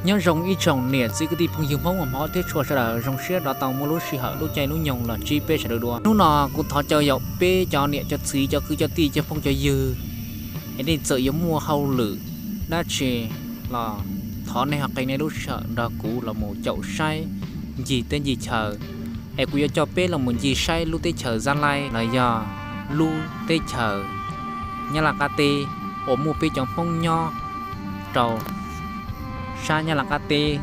Nyob zoo ib tsoom niam txiv kwv tij phooj ywg Hmoob uas hmov thiab tshua sawv daws, zoo siab rov tau muaj lub sij hawm lub caij lub nyoog los ntsib peb sawv daws dua. Hnub no kuv thov caw yaum peb cov niam cov txiv cov kwv cov tij cov phooj cov ywg, es nej txawm yuav muaj hauj lwm dab tsi los thov nej ho qee nej lub sij hawm nrog kuv los mus caum saib ncig teb ncig chaw, es kuv yuav coj peb los mus ncig saib lub teb chaws Zab Lais los yog lub teb chaws Nyab Laj qab teb uas muaj peb cov Hmoob nyob rau sab Nyab Laj qab teb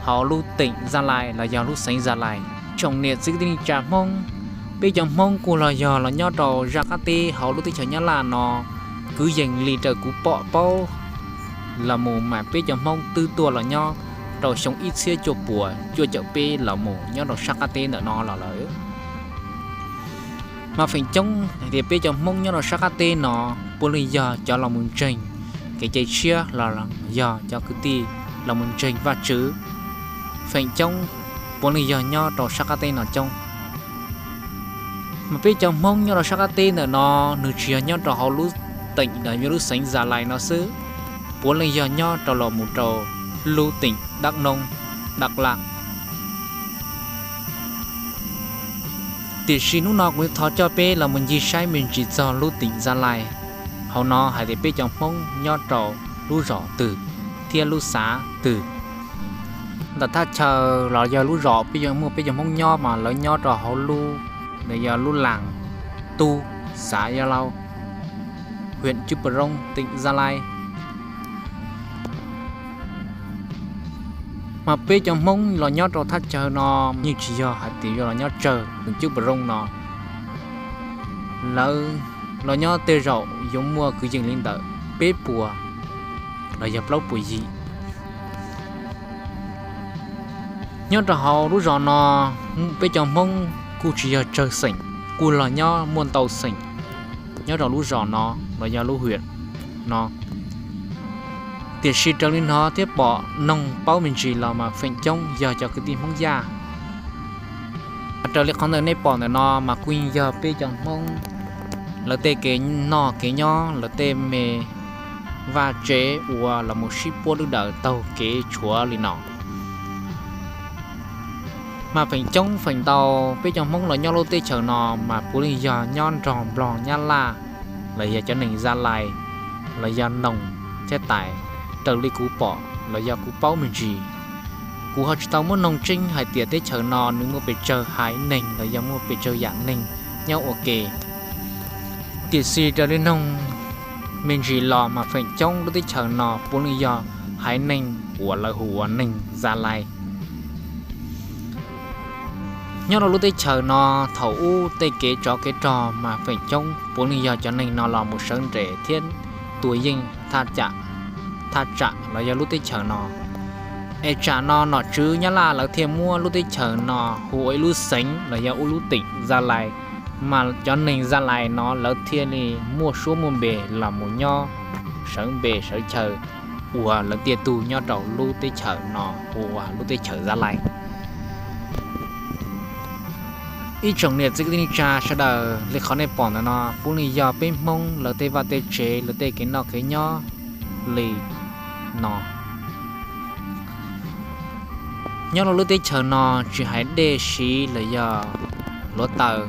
hauv lub teem Zab Lais los yog lub xeev Zab Lais. Tsoom niam txiv kwv tij neej tsa Hmoob, peb cov Hmoob kuj los yog los nyob rau sab qab teb hauv lub teb chaws Nyab Laj no, kwv yees li raws kuv pom paub los mus mas peb cov Hmoob twb tuaj los nyob rau xyoo ib txhiab cuaj puas cuaj caum peb los mus nyob rau sab qab teb ntawm no los lawm. Mas feem coob hais tias peb cov Hmoob nyob rau sab qab teb no puav leej yog cov los mus ntseeg kev cai tshiab los yog cov kwv tij los mus ntseeg Vajtswv. Feem coob puav leej yog nyob rau sab qab teb no coob. Mas peb cov Hmoob nyob rau sab qab teb ntawm no, nws tsis yog nyob rau hauv lub teem los yog lub xeev Zab Lais no xwb, puav leej yog nyob rau los mus rau lub teem Dab Noob, Dab Laj. Tiam sis hnub no kuv thov coj peb los mus ncig saib me ntsis txog lub teem Zab Lais. Hauv no hais tias peb cov Hmoob nyob rau lub zos twg thiab lub xav twg. Ntawm thaj chaw los yog lub zos peb muaj peb cov Hmoob nyob mas lawv nyob rau hauv lub, yog lub Las Tub, xav Yaj Laub, hwm Cwb Pw Roob, teem Zab Lais. Mas peb cov Hmoob los nyob rau thaj chaw no yeej tsis yog hais tias yuav los nyob tsawg, hwm Cwb Pw Roob no lawv los nyob tej zaum yuav muaj kwv yees li ntawm peb puas los yog plaub puas yim. Nyob rau hauv lub zos no, peb cov Hmoob kuj tsis yog tsawg xeem, kuj los nyob muaj ntau xeem nyob rau lub zos no los yog lub hwm no. Tiam sis raws li hnov thiab pom noog paub me ntsis los mas feem coob yog cov kwv tij Hmoob Yaj. Raws li qhov ntawm nej pom ntawm no mas kuj yeej yog peb cov Hmoob lawv tej kev noj kev nyob, lawv tej me vaj tsev uas los mus sib puab lwb daws taug kev tshuav li no. Mas feem coob feem ntau peb cov Hmoob los nyob lub teb chaws no mas puav leej yog nyob nrog Nplog Nyab Laj los yog cov neeg Zab Lais los yog noog thiab tais, raws li kuv pom los yog kuv paub me ntsis. Kuv ho tsis tau muab noog tseeb hais tias teb chaws no nws muaj pes tsawg haiv neeg los yog muaj pes tsawg yam neeg nyob ua ke. Tiam sis raws li noog me ntsis los mas feem coob lub teb chaws no puav leej yog haiv neeg uas lawv hu ua neeg Zab Lais. Nyob rau lub teb chaws no, thaum ub tej kev tsov kev rog mas feem coob puav leej yog cov neeg no los mus sawv nres thiab tua yeej thaj tsam los yog lub teb chaws no. Es tsam no nom tswv Nyab Laj lawv thiaj muab lub teb chaws no hu ua ib lub xeev los yog ua lub teem Zab Lais, mas cov neeg Zab Lais no lawv thiaj li muaj suab muaj npe los mus nyob sawv npe sawv chaw uas lawv tiaj tug nyob rau lub teb chaws no hu ua lub teb chaws Zab Lais. Ib tsoom niam txiv kwv tij neej tsa sawv daws, li qhov nej pom ntawm no puav leej yog peb Hmoob lawv tej vaj tej tsev, lawv tej kev noj kev nyob li no. Nyob rau lub teb chaws no tsis hais dej siv los yog hluav taws,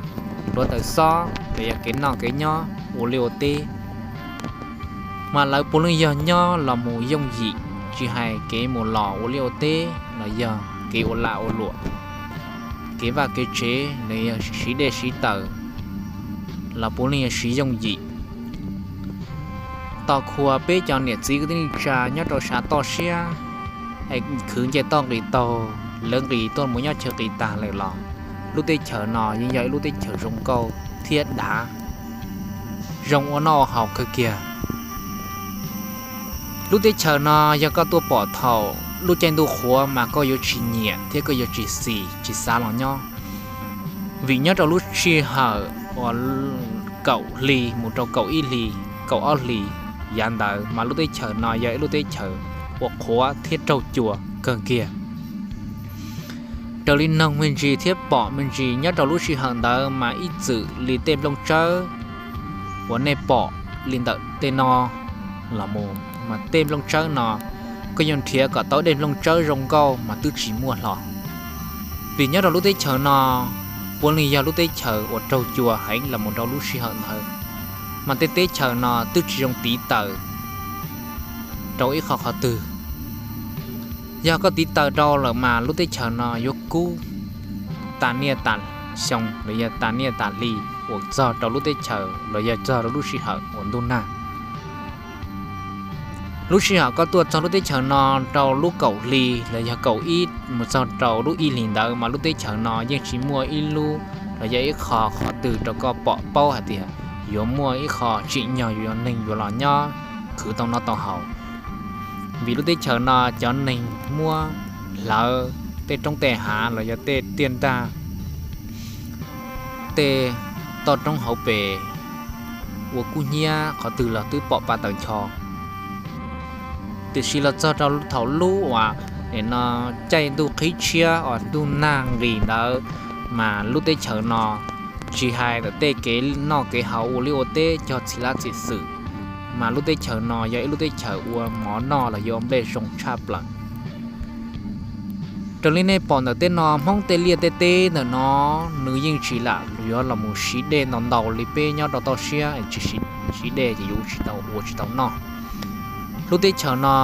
hluav taws xob los yog kev noj kev nyob ua liaj ua teb, mas lawv puav leej yog nyob los mus yooj yim, tsis hais kev mus los ua liaj ua teb los yog kev ua lag ua luam, kev vaj kev tsev los yog siv dej siv taws los puav leej yog siv yooj yim. Tos khuas peb cov niam txiv kwv tij neej tsa nyob rau sab toj siab, khwv nce toj nqis taug lawv nqis tuaj mus nyob chaw qis tag lawm los lub teb chaws no yeej yog ib lub teb chaws zoo nkauj thiab dav, zoo ua noj ua haus kawg kiag. Lub teb chaws no yog koj tuaj pom thaum lub caij ntuj qhuav mas koj yuav tsis nyiam thiab koj yuav tsis xis tsis xav los nyob, vim nyob rau lub sij hawm uas kaum hli mus rau kaum ib hli, kaum ob hlis yav ntawd mas lub teb chaws no yog ib lub teb chaws uas qhuav thiab raug cua kawg kiag. Raws li noog me ntsis thiab pom me ntsis nyob rau lub sij hawm ntawd mas ib txwm li tej nplooj tsawb uas nej pom li ntawm tej no los mus, mas tej nplooj tsawb no koj yuav nrhiav kom tau dej nplooj tsawb zoo nkauj mas twb tsis muaj hlo. Vim nyob rau lub teb chaws no puav leej yog lub teb chaws uas raug cua heev los mus rau lub sij hawm ntawd, mas tej teb chaws no twb tsis zoo tiv taws rau ib qho qhov twg. Yog koj tiv taws rau lawm mas lub teb chaws no yuav kub tas niaj tas xyoo los yog tas niaj tas hli uas txog rau lub teb chaws los yog txog rau lub sij hawm uas ntuj nag. Lub sij hawm koj tuaj txog lub teb chaws no rau lub kaum hli los yog kaum ib mus txog rau lub ib hlis ntawd mas lub teb chaws no yeej tsis muaj ib lub los yog ib qho qhov twg rau koj pom paub hais tias yuav muaj ib qho tsim nyog yuav neeg yuav los nyob khwv tau noj tau haus. Vim lub teb chaws no cov neeg muab hlawv tej roob tej hav los yog tej tiaj nrag, tej toj roob hauv pes ua kub hnyiab qhov twg los twb pom pa taws ncho. Tiam sis los txog rau thaum lub uas nim no caij ntuj qhib tshiab uas ntuj nag nqis ntawd, mas lub teb chaws no tsis hais ntawm tej kev noj kev haus ua liaj ua teb cog txhim lab txhim xwm, mas lub teb chaws no yog ib lub teb chaws ua mov noj los yog ua nplej zoo tshaj plaws. Raws li nej pom ntawm tej no, Hmoob tej liaj tej teb ntawm no nws yeej tsis lam yuav los mus siv dej ntau ntau li peb nyob rau toj siab, tsis siv dej ces yuav tsis tau ua tsis tau noj. Lub teb chaws no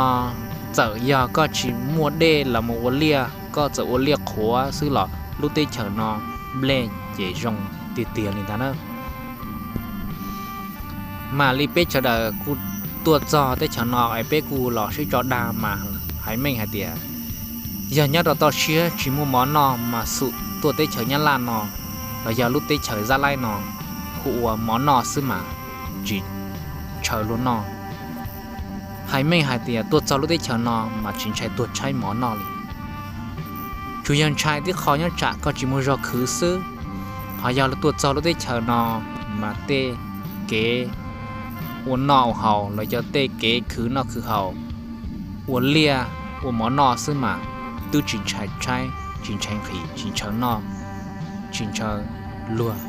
txawm yog koj tsis muaj dej los mus ua liaj, koj txawm ua liaj qhuav xwb los lub teb chaws no nplej ces zoo tiag tiag li ntag na. Mam li peb sawv daws kuj tuaj txog teb chaws no es peb kuj los sib tso dag mas hais meej hais tias yog nyob rau toj siab tsis muaj mov noj mas xum tuaj teb chaws Nyab Laj no los yog lub teb chaws Zab Laib no hu ua mov noj xwb mas tsis ntshaw luag noj. Hais meej hais tias tuaj txog lub teb chaws no mas tsis ntshai tuag tshaib mov noj li. Tsuas yog ntshai tib qho nyob tsam koj tsis muaj zog khwv xwb. Ho yog tuaj txog lub teb chaws no mas tej kev ua noj ua haus los yog tej kev khwv noj khwv haus, ua liaj ua mov noj xwb mas twb tsis ntshai tshaib, tsis ntshai nqhis, tsis ntshaw noj, tsis ntshaw luag.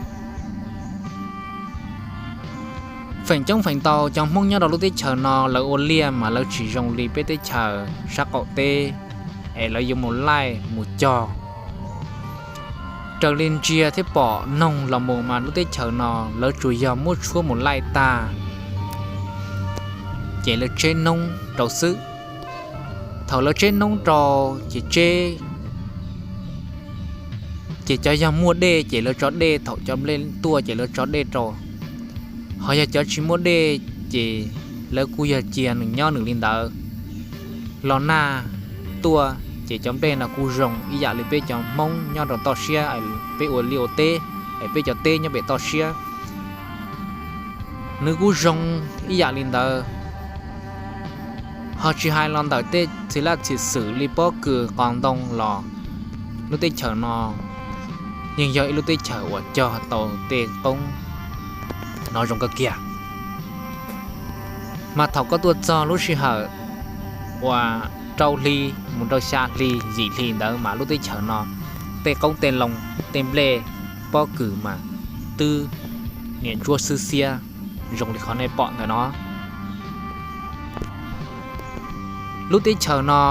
Feem coob feem ntau cov Hmoob nyob rau lub teb chaws no lawv ua liaj mas lawv tsis zoo li peb teb chaws sab qaum teb es lawv yuav mus laij mus cog. Raws li ntsia thiab pom noog los mus mas lub teb chaws no lawv tsuas yog muab tshuab mus laij tag ces lawv tseb noob rau xwb. Thaum lawv tseb noob rau ces tseb, ces cov yog muaj dej ces lawv tso dej, thaum cov nplej tuaj ces lawv tso dej rau. Ho yog cov tsis muaj dej ces lawv kuj yog cia nws nyob nws li ntawd. Los nag tuaj ces cov nplej no kuj zoo ib yam li peb cov Hmoob nyob rau toj siab, peb ua liaj ua teb, es peb cov teb nyob pem toj siab, nws kuj zoo ib yam li ntawd. Ho tsis hais los ntawm tej txhim laj txhim xwm li pob kws qos ntoo los lub teb chaws no yeej yog ib lub teb chaws uas cog tau tej qoob no zoo kawg kiag. Mas thaum koj tuaj txog lub sij hawm uas rau hli mus rau xya hli yim hli ntawd mas lub teb chaws no tej qoob tej loo, tej nplej, pob kws mas twb niam ntsuab xwb xiab zoo li qhov nej pom ntawm no. Lub teb chaws no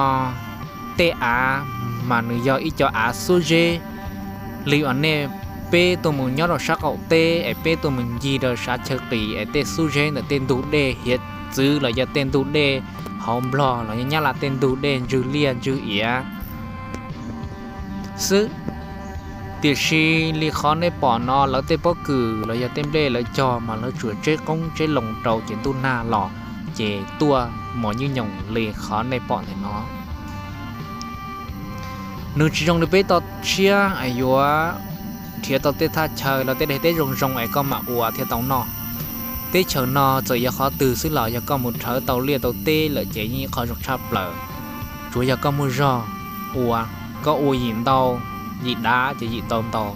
tej av mas nws yog ib cov av xub zeb li uas nej, peb tuaj mus nyob rau sab qaum teb es peb tuaj mus ncig rau sab chaw qis es tej xub zeb ntawm tej ntug dej hiav txwv los yog tej ntug dej hauv Nplog los yog Nyab Laj tej ntug dej ntswg liaj ntswg iav xwb. Tiam sis li qhov nej pom no lawv tej pob kws los yog tej nplej lawv cog mas lawv tsuas tseb qoob tseb loo rau ces ntuj nag los ces tuaj mos nyuj nyoos li qhov nej pom ntawm no. Nws tsis zoo li peb toj siab es yuav nrhiav tau tej thaj chaw los tej dej teb zoo zoo es koj mam ua thiaj tau noj. Teb chaws no txawm yog qhov twg xwb los yog koj mus rhawv tau liaj tau teb lawm ces yeej ib qho zoo tshaj plaws. Tsuav yog koj muaj zog ua, koj ua yim ntau, yim dav ces yim tau ntau.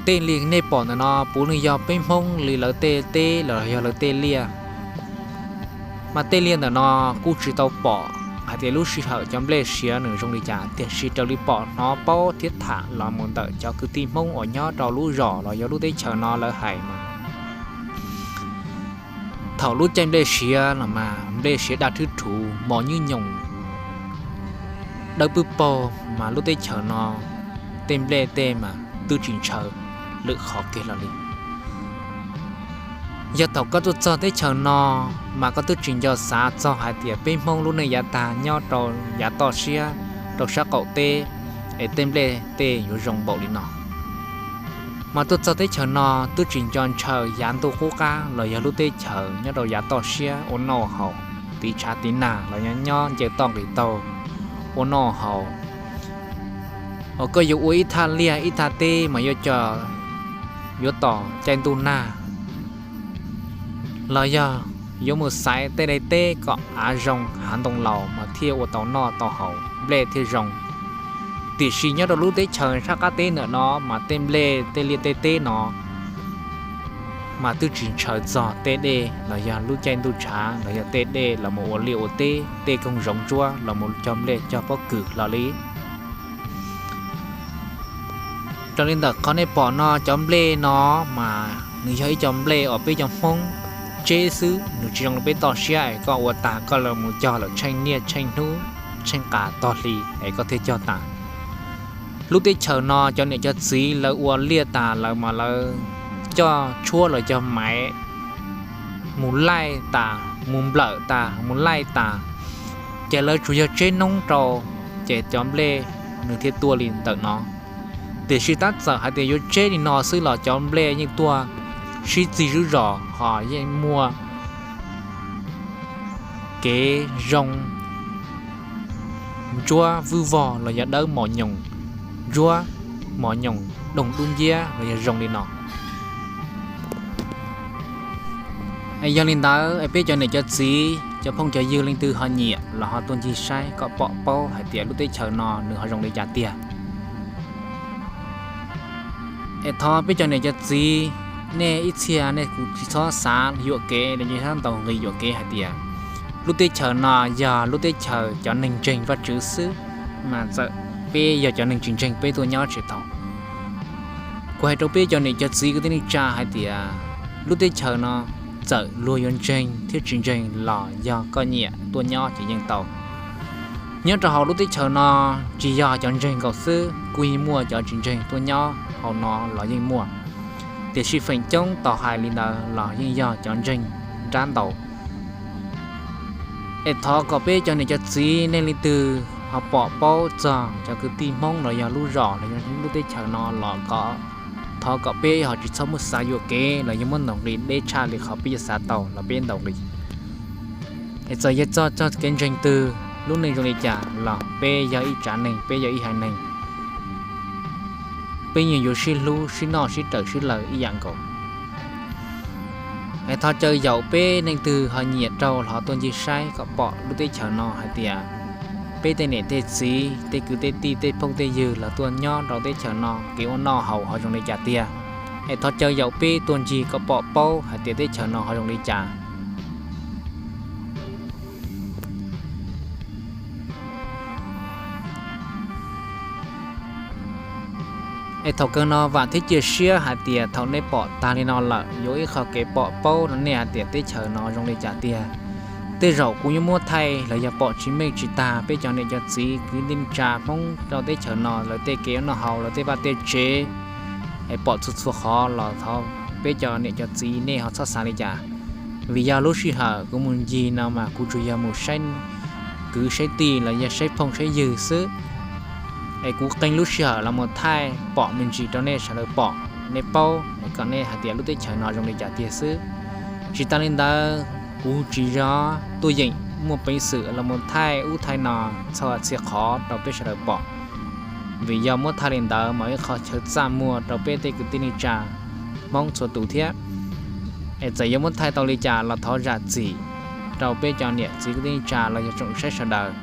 Tej li nej pom ntawm no puav leej yog peb Hmoob li lawv tej teb los yog lawv tej liaj. Mas tej liaj ntawm no kuj tsis tau pom hais tias lub sij hawm cov nplej siav nws zoo li cas, tiam sis raws li pom hnov paub thiab tham los mus ntawm cov kwv tij Hmoob uas nyob rau lub zos los yog lub teb chaws no lawv hais mas Thaum lub caij nplej siav los mas nplej siav daj rhwb rhuv mos nyuj nyoos dawb pwb paug, mas lub teb chaws no tej nplej tej mas twb tsis ntshaw lwm qhov kiag los li. Yog thaum koj tuaj txog teb chaws no, mas koj twb tsis nco xav txog hais tias peb Hmoob lub neej yav tag nyob rau yav toj siab, rau sab qaum teb, es tej nplej tej yuav zoo npaum li no. Mas tuaj txog teb chaws no twb tsis nco ntshaw yav ntuj qub qab los yog lub teb chaws nyob rau yav toj siab ua noj haus, tiv tshav tiv nag los yog nyob nce toj nqis taug ua noj haus. Uas koj yuav ua ib thaj liaj ib thaj teb mas yuav coj, yuav tos caij ntuj nag, los yog yuav mus xaiv tej daim teb kom av zoo hav ntoo laus mas thiaj ua tau noj tau haus, nplej thiaj zoo. Tiam sis nyob rau lub teb chaws sab qab teb ntawm no mas tej nplej tej liaj tej teb no mas twb tsis ntshaw txog tej dej los yog lub caij ntuj tshav los yog tej dej los mus ua liaj ua teb, tej koog zoov ntsuab los mus cog nplej cog pob kws hlo li. Raws li ntawm qhov nej pom no, cov nplej no mas nws yog ib co nplej uas peb cov Hmoob tseb xwb, nws tsis zoo li peb toj siab es koj ua tag koj los mus cog lawm tsheej niaj tsheej hnub tsheej qas tog hli es koj thiaj cog tas. Lub teb chaws no cov niam cov txiv lawv ua liaj tas lawv mas lawv coj tshuab los cog maiv mus laij tas, mus nplawm tas, mus laij tas, ces lawv tsuas yog tseb noob rau, ces cov nplej nws thiaj tuaj li ntawm no. Tiam sis tab txawm hais tias yuav tseb li no xwb los cov nplej yeej tuaj sib txig zuj zos ho yeej muaj kev zoo ntsuab vwj vog los yog dawb mos nyoos, ntsuab mos nyoos doog dub nciab los yog zoo li no. Yog li ntawd peb cov niam cov txiv cov phooj cov ywg leej twg ho nyiam los ho tuaj ncig saib kom pom paub hais tias lub teb chaws no nws ho zoo li cas tiag. Es thov peb cov niam cov txiv, nej ib txhia nej kuj tsis txhob xav yuam kev los yog txhob ntaus nqi yuam kev hais tias lub teb chaws no yog lub teb chaws cov neeg ntseeg Vajtswv xwb, mas txawm peb yog cov neeg tsis ntseeg peb tuaj nyob tsis tau. Kuv hais rau peb cov niam cov txiv kwv tij neej tsa hais tias lub teb chaws no txawm luag yuav ntseeg thiab tsis ntseeg los yog koj nyiam tuaj nyob ces yeej tau. Nyob rau hauv lub teb chaws no tsis yog cov ntseeg nkaus xwb, kuj yeej muaj cov tsis ntseeg tuaj nyob hauv no los yeej muaj. Tiam sis feem coob tau hais li ntawd los yeej yog cov ntseeg nrab ntau. Es thov kom peb cov niam cov txiv nej leej twg ho pom paub txog cov kwv tij Hmoob los yog lub zos los yog lub teb chaws no los kom, thov kom peb ho tsis txhob muab xav yuam kev los yog muab ntaus nqi deb tshaj li qhov peb yuav xav tau los peb ntaus nqi. Es txawm yog txog txog kev ntseeg twg, lub neej zoo li cas los peb yog ib tsav neeg, peb yog ib haiv neeg, peb yeej yuav sib hlub sib noj sib raws sib law ib yam nkaus. Es thov caw yaum peb neeg twg ho nyiam rau los tuaj ncig saib kom pom lub teb chaws no hais tias peb tej niam tej txiv tej kwv tej tij tej phooj tej ywg los tuaj nyob rau teb chaws no kev ua noj haus ho zoo li cas tiag. Es thov caw yaum peb tuaj ncig kom pom paub hais tias teb chaws no ho zoo li cas. Es thaum kawg no vam thiab cia siab hais tias thaum nej pom tag li no lawm yuav ib qho kev pom paub rau nej hais tias teb chaws no zoo li cas tiag. Tej zaum kuv yuav muab thaij los yog pom tsis meej tsis tag peb cov niam cov txiv kwv tij neej tsa Hmoob rau teb chaws no lawv tej kev ua noj haus lawv tej vaj tej tsev, es pom txhua txhua qhov los thov peb cov niam cov txiv nej ho txhob xav li cas. Vim yog lub sij hawm kuv mus ncig no mas kuv tsuas yog mus saib kwv saib tij los yog saib phooj saib ywg xwb. Es kuv qee lub sij hawm los mus thaij pom me ntsis rau nej sawv daws pom, nej paub es kom nej hais tias lub teb chaws no zoo li cas tiag xwb. Tsis tas li ntawd, kuv tsis yog tuaj yeem muaj peev xwm los mus thaij ub thaij no txhua txhia qhov rau peb sawv daws pom. Vim yog muab thaij li ntawd mas ib qho chaw txaj muag rau peb tej kwv tij neej tsa Hmoob txhua tus thiab. Es txawm yuav muab thaij tau li cas los thov zam txim rau peb cov niam txiv kwv tij neej tsa los yog tsoom saib sawv daws.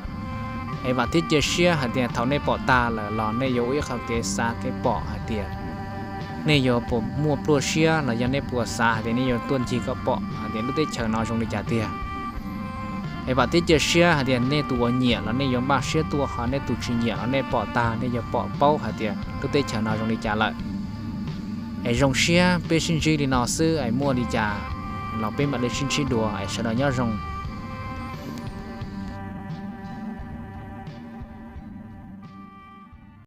Es vam thiab cia siab hais tias thaum nej pom tag lawm los nej yuav ua ib qho kev xav kev pom hais tias nej yuav puas muaj pluaj siab los yog nej puas xav hais tias nej yuav tuaj ncig kom pom hais tias lub teb chaws no zoo li cas tiag. Es vam thiab cia siab hais tias nej tus uas nyiam los nej yuav npaj siab tuaj, ho nej tus tsis nyiam los nej pom tag nej yuav pom paub hais tias lub teb chaws no zoo li cas lawm. Es zoo siab peb sib ntsib li no xwb, es muaj li cas los peb mam li sib ntsib dua es sawv daws nyob zoo.